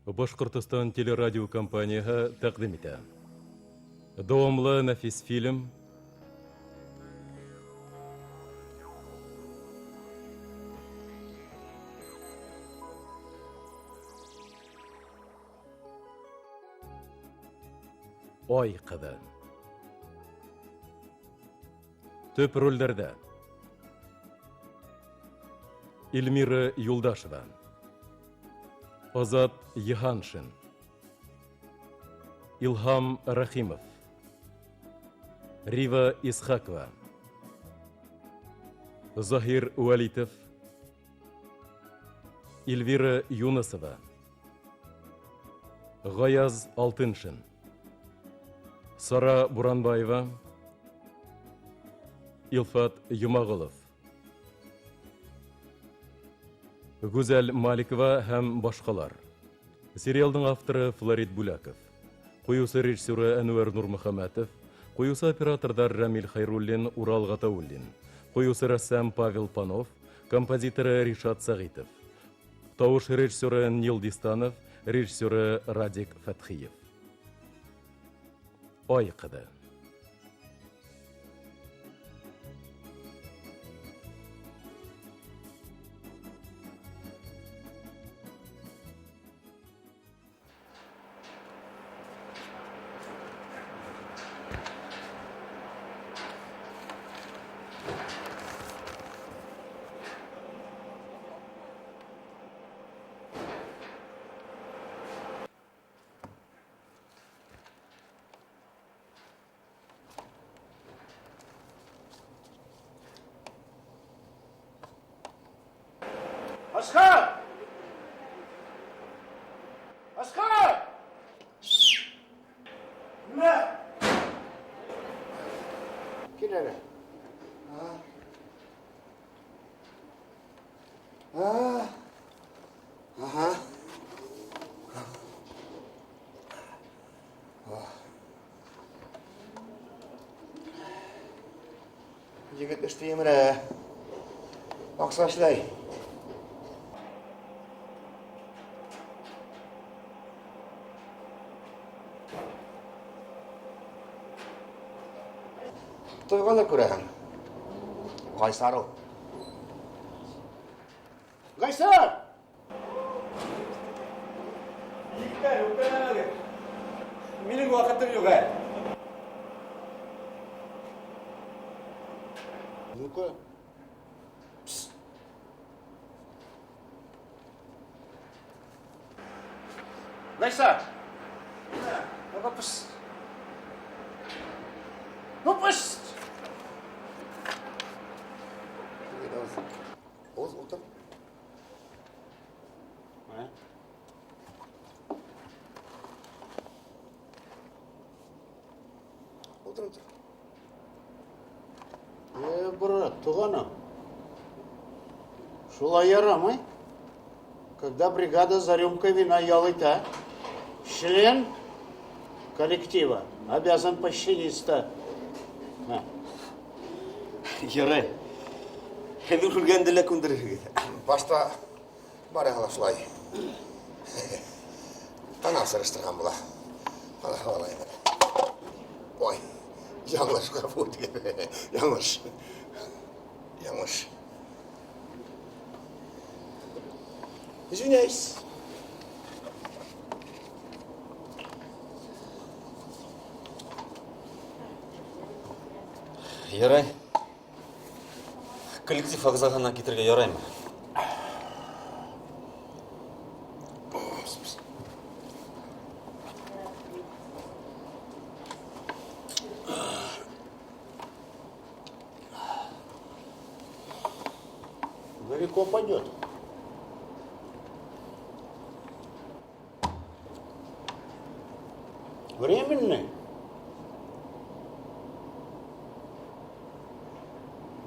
Башҡортостан телерадиокомпанияһы тәҡдим итә. Дауамлы нәфис фильм Ай ҡыҙы. Төп ролдәрҙә Эльмира Юлдашева, Азат Йыһаншин, Илһам Рәхимов, Рива Исхакова, Заһир Вәлитов, Эльвира Юнысова, Ғаяз Алтыншин, Сара Буранбаева, Илфат Йомағолов, Гүзәл Маликова һәм башҡалар. Сериалдың авторы Флорид Бүләков, ҡуйыусы режиссеры Әнүәр Нурмөхәмәтов, ҡуйыусы операторҙар Рәмил Хәйруллин, Урал Ғатауллин, ҡуйыусы рәссам Павел Панов, композиторы Ришат Сәғитов, тауыш режиссеры Нил Дистанов, режиссеры Радик Фәтхиев. Ай ҡыҙы. Асҡар! Асҡар! Нимә? Кил әле. Ага. Егет эште емерә. Аҡса эшләй. Тойғаны күрәһең. Гайсар ул. Гайсар! Егеттәр, үпкәләмәгеҙ. Минең ваҡытым юҡ әле. Ну-ка. Пс. Гайсар! Ну-ка, пс. Ну, пс! Уҙ, ултыр. Ултыр, ултыр. Брат, туғаным, шулай ярамай. Когда бригада за рюмкой вина ял итә, член коллектива обязан подчиниться. На. Ярай. Һеҙ үлгәнде лә күндерерһегеҙ. Башта барыһы ла шулай. Танау сырыштырған була. Ҡана алай. Ой, яңылыш ғәфү итегеҙ. Яңылыш. Яңылыш. Извиняюсь. Ярай. Коллектив ағзаһына китергә яраймы? Далеко пойдет. Временный.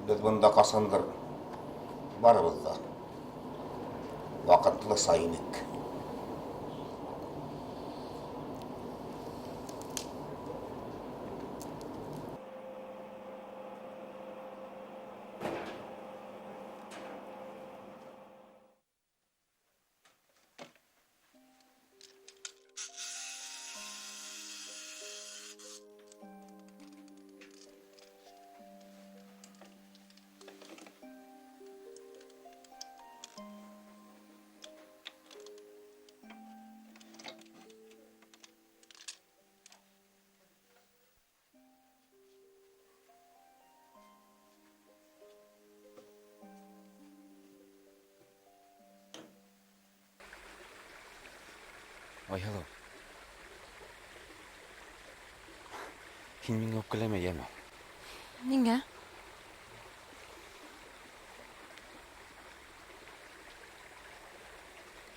Беҙ бында ҡасандыр барыбыҙ ҙа ваҡытлыса инек. Айһылыу. Һин миңә үпкәләмә, йәме? Ниңә?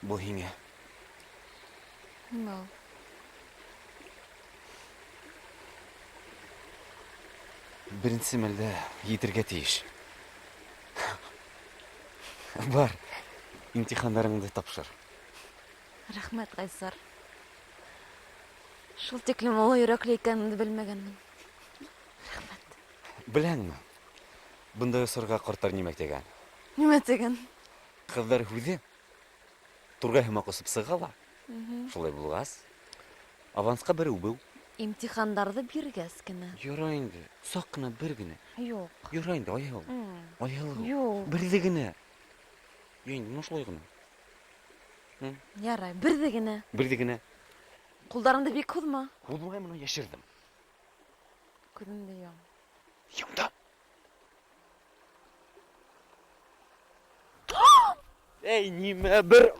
Был һиңә. Нимә ул? Беренсе мәлдә етергә тейеш. Бар, имтихандарыңды тапшыр. Рәхмәт, Ғайсар. Шул тиклем оло йөрәкле икәнеңде белмәгәнмен. Рәхмәт. Беләңме? Бындай осорға ҡарттар нимә тигән? Нимә тигән? Ҡыҙҙар һүҙе турғай һымаҡ осоп сыға ла. Шулай булғас, авансҡа бер үбеү. Имтихандарҙы биргәс кенә. Ярай инде, саҡ ҡына бер генә. Юҡ. Ярай инде, Айһылыу. Айһылыу. Юҡ. Берҙе генә. Юҡ инде, ну шулай ғына. Ярай, берҙе генә. Берҙе генә. Ҡулдарыңды бик һуҙма. Һуҙмай, бына йәшерҙем. Күҙеңде йом. Йомдом. Эй, нимә бер...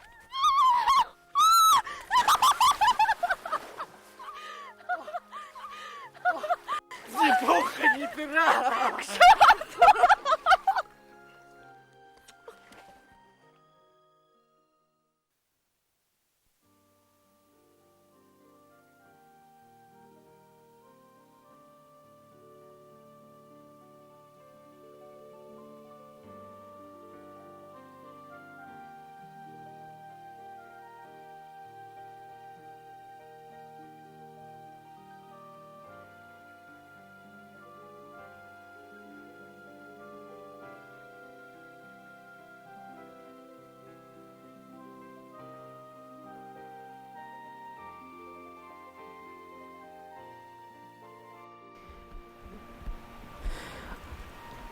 Неплохо, не дыра!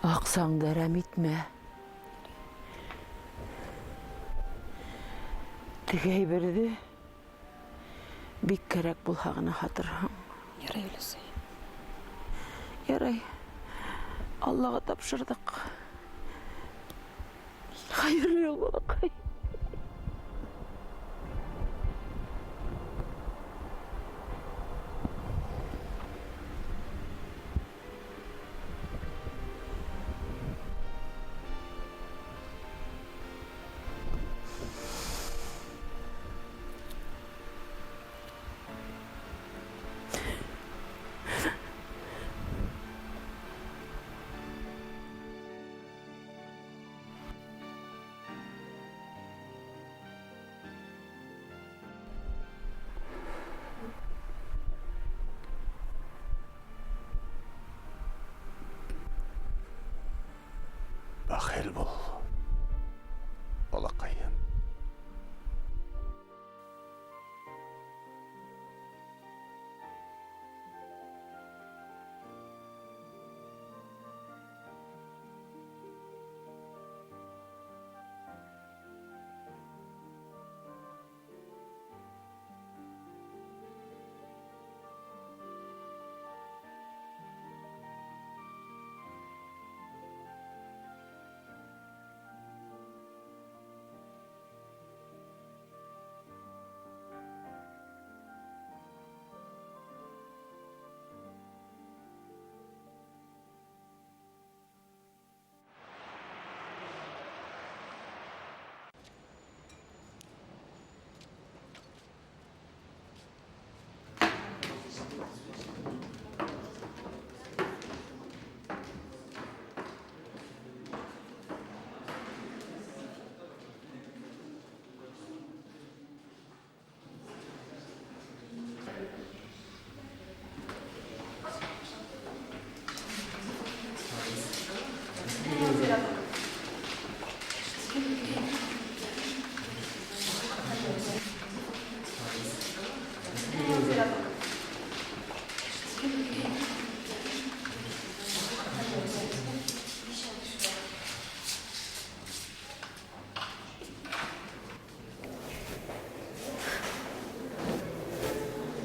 Аҡсаңды әрәм итмә. Теге әйберҙе бик кәрәк булһа ғына һатырһың. Ярай, өләсәй. Ярай. Аллаға тапшырҙыҡ. Хәйерле юл, балаҡай. Бәхил бул, балаҡайым.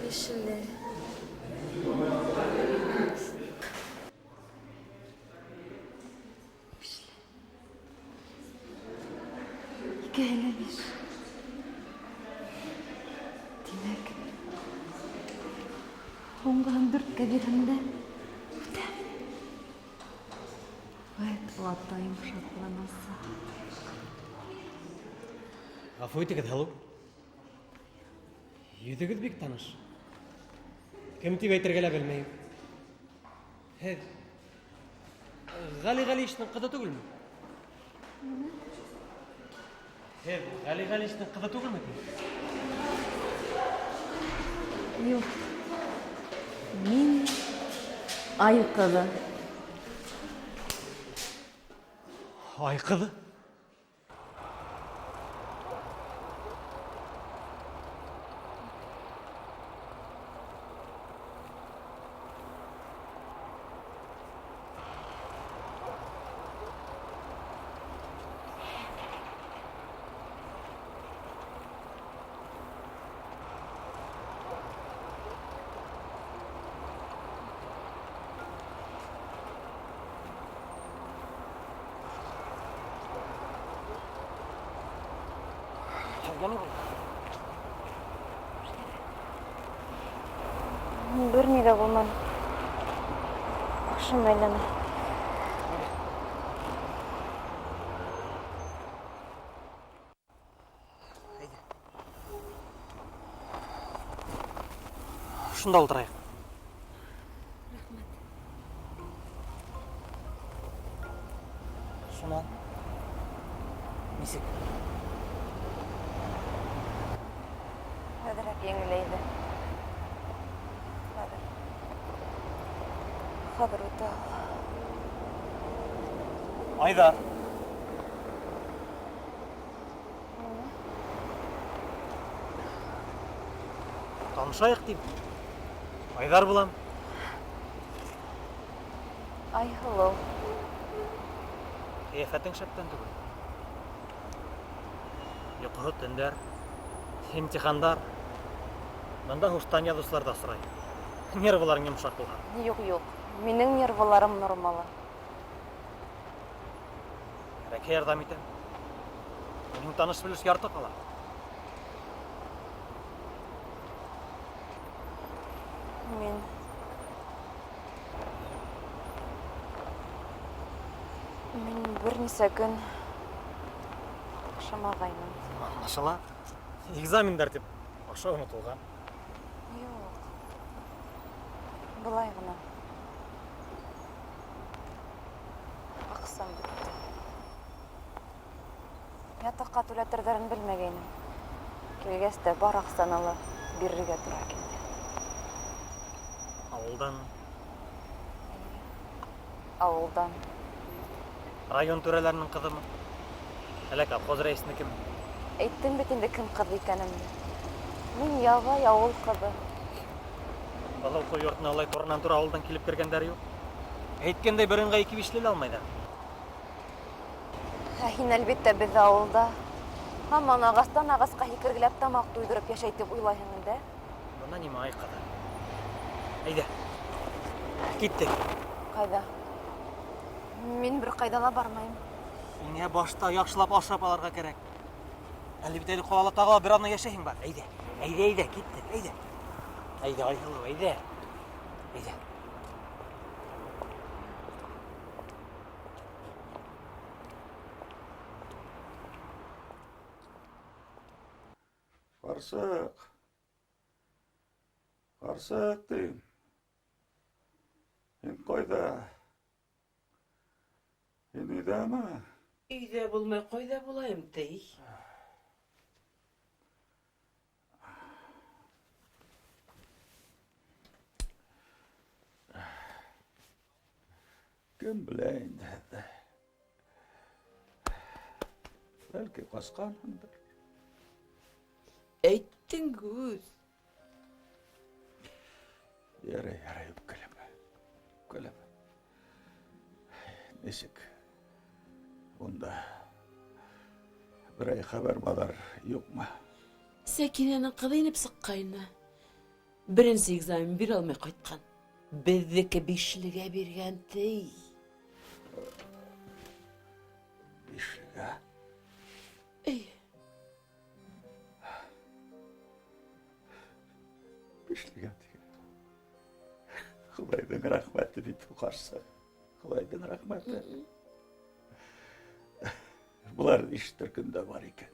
Бишле. Бишле. Икеһе лә биш. Тимәк, Һуңғыһын дүрткә бирһәм дә үтәм. Вәт, олатайым шатланасаҡ. Ғәфү итегеҙ, һылыу. Йөҙөгөҙ бик таныш. Кем тип әйтергә лә белмәйем. Һеҙ Ғәли Ғәлиевичтың ҡыҙы түгелме? Һеҙ Ғәли Ғәлиевичтың ҡыҙы түгелме тим? Юҡ. Мин Ай ҡыҙы. Ай ҡыҙы? Бер ни ҙә булманы. Башым әйләнә. Шунда ултырайыҡ. Рәхмәт. Шунан нисек? Әҙерәк еңеләйҙе. Хәҙер. Хәҙер үтә ул. Айҙар. Танышайыҡ тим. Айҙар булам. Айһылыу. Ҡиәфәтең шәптән түгел. Йоҡоһоҙ төндәр, имтихандар. Бында һуштан яҙыусылар ҙа осрай. Нервыларың йомшаҡ булһа. Юҡ, юҡ. Минең нервыларым нормалы. Кәрәкһә ярҙам итәм. Минең таныш белеш ярты ҡала. Мин. Мин бер нисә көн ашамағайным. Аңлашыла. Экзамендар тип ашау онотолған. Юҡ. Былай ғына. Аҡсам бөттө. Ятаҡҡа түләтерҙәрен белмәгәйнем. Килгәс тә бар аҡсаны ла бирергә тура килде. Ауылдан? Эйе, ауылдан. Район түрәләренең ҡыҙымы? Әллә колхоз рәйесенекеме? Әйттем бит инде кем ҡыҙы икәнемде. Мин ябай ауыл ҡыҙы. Был уҡыу йортона улай туранан-тура ауылдан килеп кергәндәр юҡ. Әйткәндәй, бер ыңғай ике бишле лә алмайҙар. Ә һин, әлбиттә, беҙҙе ауылда һаман ағастан ағасҡа һикергеләп тамаҡ туйҙырып йәшәй тип уйлайһың инде. Бына нимә, ай ҡыҙы. Әйҙә, киттек. Ҡайҙа? Мин бер ҡайҙа ла бармайым. Һиңә башта яҡшылап ашап алырға кәрәк. Әле бит әле ҡалала тағы ла бер аҙна йәшәйһең бар. Әйҙә, әйҙә, әйҙә, киттек, әйҙә. Әйҙә, Айһылыу, әйҙә. Әйҙә. Ҡарсыҡ. Ҡарсыҡ тим. Һин ҡайҙа? Һин өйҙәме? Өйҙә булмай ҡайҙа булайым ти? Кем белә инде һеҙҙе? Бәлки ҡасҡанһыңдыр. Әйттең һүҙ. Ярай, ярай, үпкәләмә. Үпкәләмә. Нисек? Унда берәй хәбәр-баҙар юҡмы? Сәкинәнең ҡыҙы инеп сыҡҡайны. Беренсе экзамен бирә алмай ҡайтҡан. Беҙҙеке бишлегә биргән ти. Бишлегә? Эй. Бишлегә тигән. Хоҙайҙың рәхмәте бит ул, ҡарсыҡ. Хоҙайҙың рәхмәте. Былар ишетер көндә бар икән.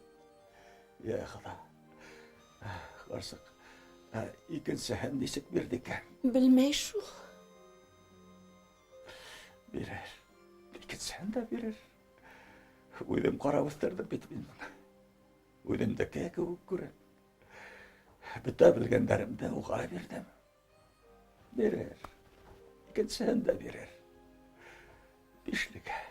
Йә Хоҙа. Ҡарсыҡ, икенсеһен нисек бирҙе икән? Белмәй шул. Бирер. Икенсеһен дә бирер. Үҙем ҡарап үҫтерҙем бит мин быны. Үҙемдеке кеүек күрәм. Бөтә белгәндәремде уға бирҙем. Бирер. Икенсеһен дә бирер. Бишлегә.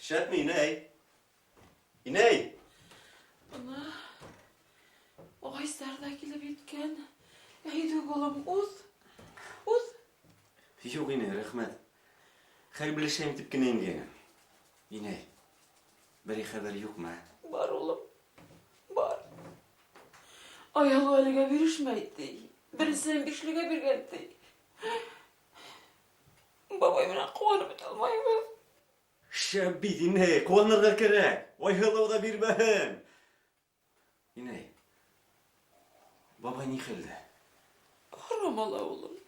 Шәпме, инәй? Инәй! Бына ағайсар ҙа килеп еткән. Әйҙүк, улым, уҙ. Уҙ. Юҡ, инәй, рәхмәт. Хәл белешәйем тип кенә ингәйнем. Инәй, берәй хәбәр юҡмы? Бар, улым, бар. Айһылыу әлегә бирешмәй, ти. Беренсеһен бишлегә биргән, ти. Бабай менән ҡыуанып бөтә алмайбыҙ. Шәп бит, инәй, ҡыуанырға кәрәк. Айһылыу ҙа бирмәһен. Инәй, бабай ни хәлдә? Һорама ла, улым.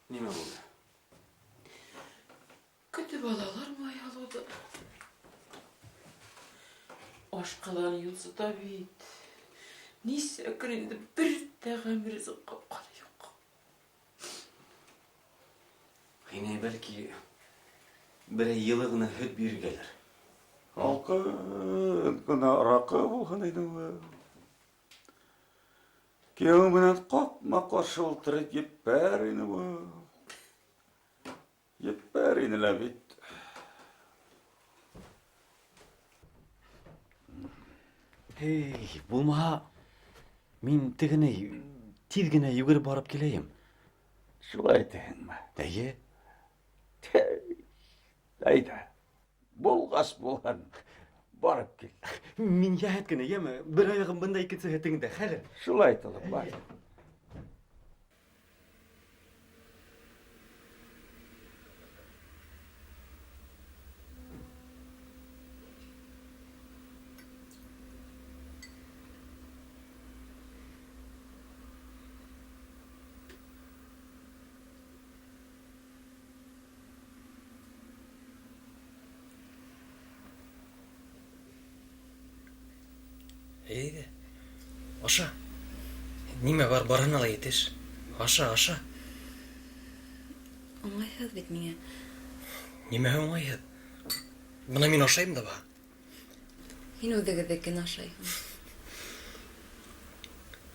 Нимә булды? Көтөп алалармы Айһылыуҙы? Ашҡаҙан йонсота бит. Нисә көн инде бер тәғәм ризыҡ ҡапҡаны юҡ. Инәй, бәлки берәй йылы ғына һөт бирергәлер. Һалҡын ғына араҡы булһын ине ул. Кейәү менән ҡапма-ҡаршы ултырып ебәр ине ул. Ебәр ине лә бит. Эй, булмаһа, мин тегене тиҙ генә йүгереп барып киләйем. Шулай тиһеңме? Эйе. Әйҙә, булғас булһын, барып кил. Мин йәһәт кенә, йәме? Бер аяғым бында, икенсеһе тегендә. Хәҙер. Шулай итәлем, бар. Әйҙә, аша. Нимә бар, барыһына ла етеш. Аша, аша. Уңайһыҙ бит миңә. Нимәһе уңайһыҙ? Бына мин ашайым да баһа. Һин үҙегеҙҙекен ашайһың.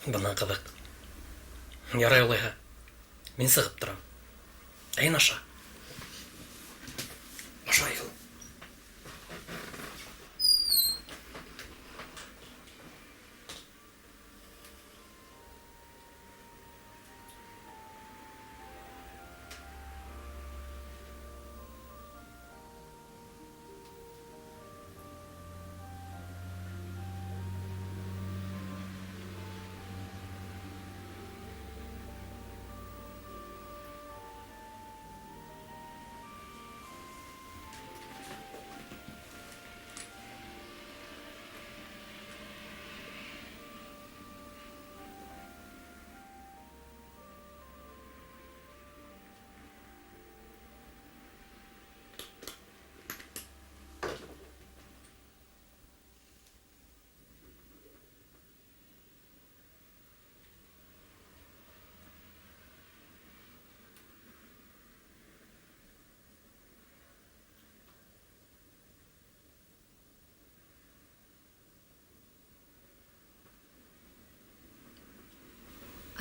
Бына ҡыҙыҡ. Ярай улайһа. Мин сығып торам. Ә һин аша. Аша, Айһылыу.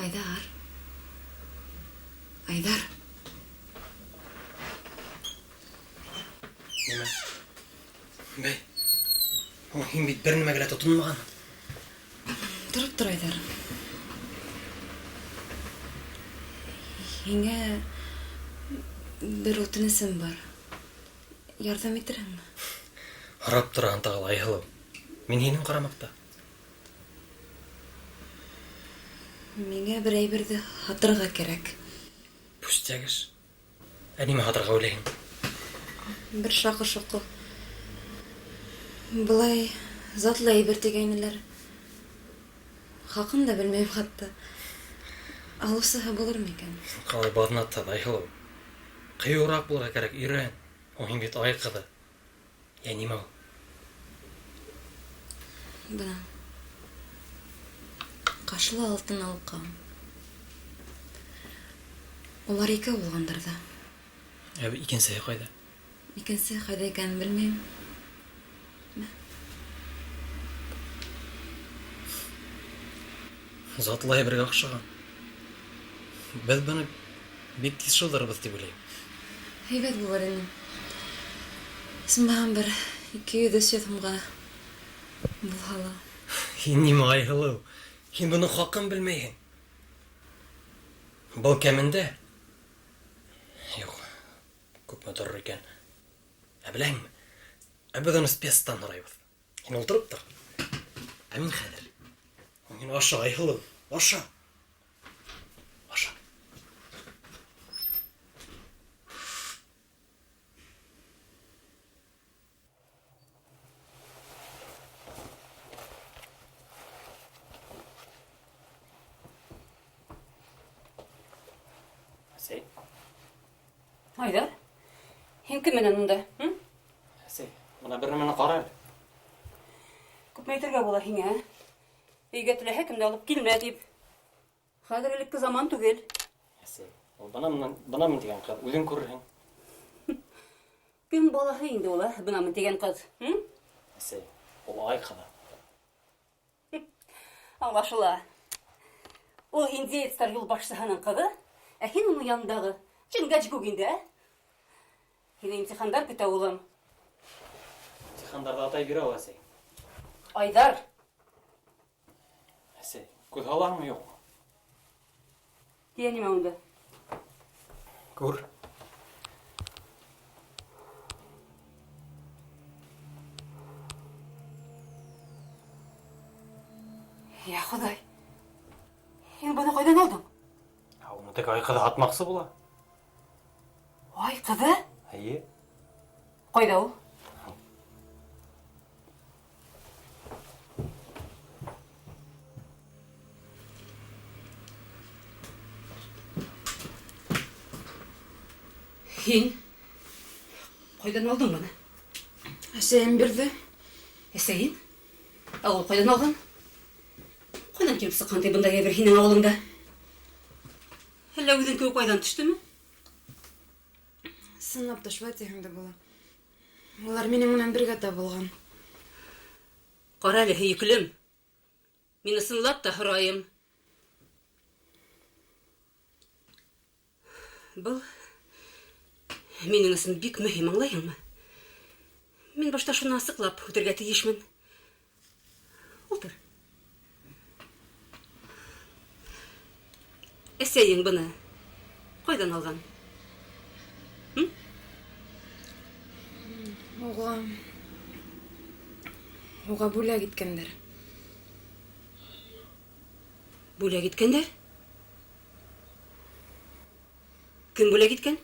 Айҙар. Айҙар. Нимә? Бәй. Һин бит бер нимәгә лә тотонмағанһың. Тороп тор, Айҙар. Һиңә бер үтенесем бар. Ярҙам итерһеңме? Һорап тораһың тағы ла, Айһылыу. Мин һинең ҡарамаҡта. Миңә бер әйберҙе һатырға кәрәк. Пустяк эш. Ә нимә һатырға уйлайһың? Бер шаҡы-шоҡо. Былай затлы әйбер тигәйнеләр. Хаҡын да белмәйем хатта. Алыусыһы булыр микән? Ҡалай баҙнатһыҙ, Айһылыу. Ҡыйыуыраҡ булырға кәрәк, өйрән. Һуң һин бит ай ҡыҙы. Йә, нимә ул? Бына. Ҡашлы алтын алҡа. Улар икәү булғандар ҙа. Ә икенсеһе ҡайҙа? Икенсеһе ҡайҙа икәнен белмәйем. Затлы әйбергә оҡшаған. Беҙ быны бик тиҙ шылдырырбыҙ тип уйлайым. Һәйбәт булыр ине. Исмаһам бер 200-300 һумға булһа ла. Һин нимә, Айһылыу? Һин бының хаҡын белмәйһең. Был кәмендә. Юҡ, күпме торор икән? Ә беләһеңме? Ә беҙ уны спецтан һорайбыҙ. Һин ултырып тор. Ә мин хәҙер. Һин аша, Айһылыу, аша. Аша. Әсәй. Айҙар, һин кем менән унда? Әсәй, бына бер нәмәне ҡара әле. Күпме әйтергә була һиңә? Өйгә теләһә кемде алып килмә тип. Хәҙер элекке заман түгел. Әсәй, ул бынамын тигән ҡыҙ, үҙең күрерһең. Кем балаһы инде ул, ә? Бынамын тигән ҡыҙ? Әсәй, ул ай ҡыҙы. Аңлашыла. Ул индеецтар юлбашсыһының ҡыҙы, ә һин уның янындағы Чингачгук инде, ә? Һине имтихандар көтә, улым. Имтихандарҙы атай бирә ул, әсәй. Айҙар! Әсәй, күҙ һалаһыңмы, юҡмы? Тейә нимә унда? Күр. Я Хоҙай, һин быны ҡайҙан алдың? Ә уны тик ай ҡыҙы һатмаҡсы була. Ай ҡыҙы? Эйе. Ҡайҙа ул? Һин ҡайҙан алдың быны? Әсәйем бирҙе. Әсәйең? Ә ул ҡайҙан алған? Ҡайҙан килеп сыҡҡан ти бындай әйбер һинең ауылыңда? Әллә үҙең кеүек айҙан төштөмө? Ысынлап та шулай тиһәң дә була. Улар минең менән бергә табылған. Ҡара әле, һөйөклөм. Мин ысынлап та һорайым. Был минең өсөн бик мөһим, аңлайһыңмы? Мин башта шуны асыҡлап үтергә тейешмен. Ултыр. Әсәйең быны ҡайҙан алған? Уға бүләк иткәндәр. Бүләк иткәндәр? Кем бүләк иткән?